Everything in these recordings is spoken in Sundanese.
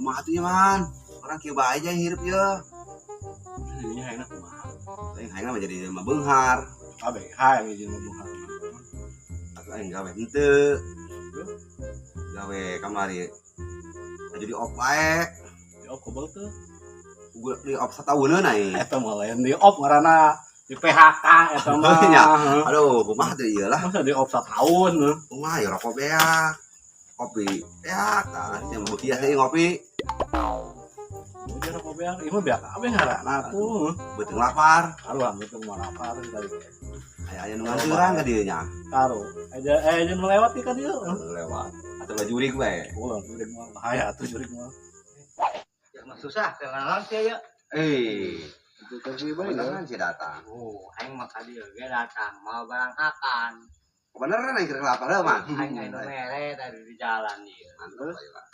Kumaha tuh nya, Man? Orang kieu bae aja hirup ya. Ini enak kumaha? Aing hayang mah jadi jelema beunghar. Kabeh hayang jadi jelema beunghar. Atuh aing gawe henteu. Gawe kamari. Aju di op bae. Di op kobel tuh. Gua di op satauneun aing. Eta mah lain di op ngaranna di PHK eta mah. Ya. Aduh, kumaha teh ieu lah. Masa di op satahun? Kumaha ya rokok beak. Kopi beak. Tah, yang beuki ieu ngopi. Udah rokok beak, ieu mah beak kabeh ngaranna tuh. Beuteung lapar. Aduh, beuteung mah lapar tadi. Aya aya nu nganturan ka dieu nya. Karo. Aja jeung lewat ka dieu. Lewat. Atau jurig bae. Ulah jurig mah bahaya atuh jurig mah. Ya mah susah kenalan sih ya. Eh, Itu kan sih bae. Beneran sih datang. Oh, aing mah ka dieu ge datang mau barang hakan. Beneran aing keur lapar heuh, Man. Aing anu mere tadi di jalan ieu. Mantap ayo, Pak.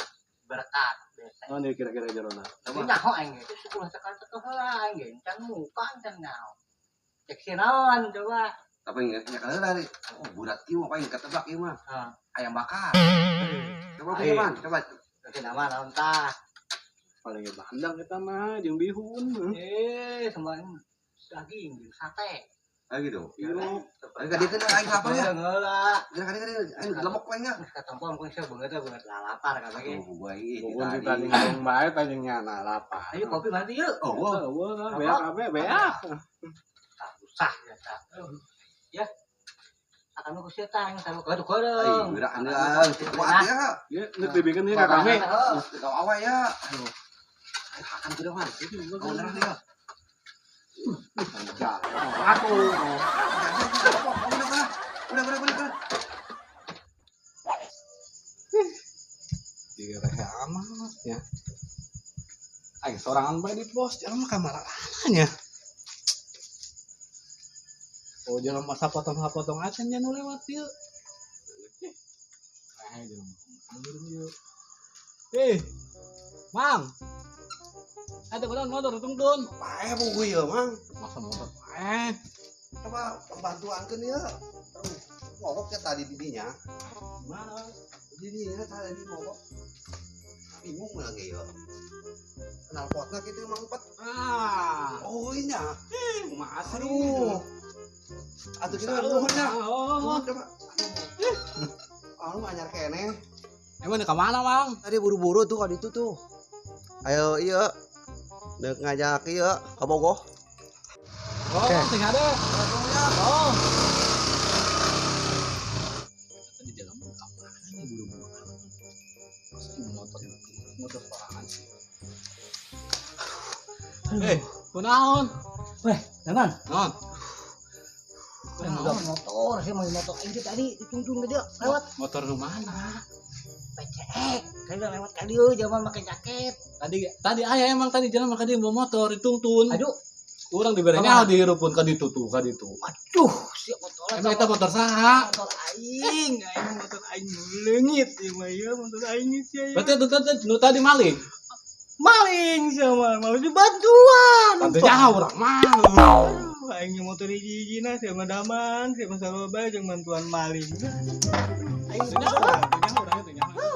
Berkat biasa. Oh, ini kira-kira jerona. Tapi nyaho aing ge sepuluh sekali teh heula aing ge can muka can nyaho. Cek si naon coba. Tapi ingat nya heula tadi. Oh, budak ieu mah paling ketebak ieu mah. Heeh. Ayam bakar. Coba punya, Man. Coba. Cek nama naon tah. Paling bandang kita mah jeung bihun. Eh, sama daging jeung sate. Ah gitu. Iya. Aing ka dieu teh aing lapar ya. Heula. Geura ka dieu ka dieu. Aing lemok aing ya. Geus katampon ku sia beungeut teh beungeut lapar kabeh ge. Aduh, gua ieu Bukan kita ngomong bae tanya nyana lapar. Ayo kopi mati yuk. Oh, wah. Eueuh, beak kabeh beak. Ah, susah biasa. Ya. Akan ku sia tang sama kau Aing kodong. geura anda kuat ya. Ieu geus dibikeun ieu ka kami. Kau awe ya. Aduh. Aing hakan kudu, Man. Oh, beneran ya. Aku. Udah, udah, udah, udah. Direhe amat ya. Aing sorangan bae di pos, jalan mah kamar nya. Oh, jalan masa potong-potong acan nya nu lewat ieu. Eh, jalan mah ieu. Eh, Mang. Ada kunaon motor tungtun. Paeh buku ieu, Mang. Masa motor paeh. Coba pembantuankeun ieu. Aduh, mogok ya tadi didinya. Mana? Didinya tadi mogok. Bingung lagi ya. Knalpotna kitu mangpet. Ah. Oh, ini ya. Kumaha sih? Aduh. Atuh kitu nuhun nya. Oh. Nuhun coba. Aduh, anyar keneh. Emang ka mana, Mang? Tadi buru-buru tuh kalau itu tuh. Ayo iya. Dek ngajak iya ka Bogoh. Oh, sing ada. Oh. Tadi jalan mau ka mana nih buru-buru? Masa ibu motor motor sorangan sih. Eh, kunaon? Weh, Daman. Non. Aing udah motor, sih mau motor aing tadi dituntun ke dia lewat Motor nu mana? PCX. Tadi udah lewat ka dieu zaman make jaket. Tadi tadi aya emang tadi jalan maka dia bawa motor dituntun. Aduh, Kurang diberenya di rupun ka ditu tuh ka ditu. aduh, siap motor. Emang eta motor saha? Motor aing, aing motor aing leungit ieu mah ieu motor aing sih ya. Berarti nu tadi maling. Maling sama mau dibantuan. Tadi jauh urang mah. Aduh, aing motor hiji-hijina sia mah daman, sia mah sarua bae jeung bantuan maling. Aing Teu nyaho urang, teu nyaho urang, teu nyaho.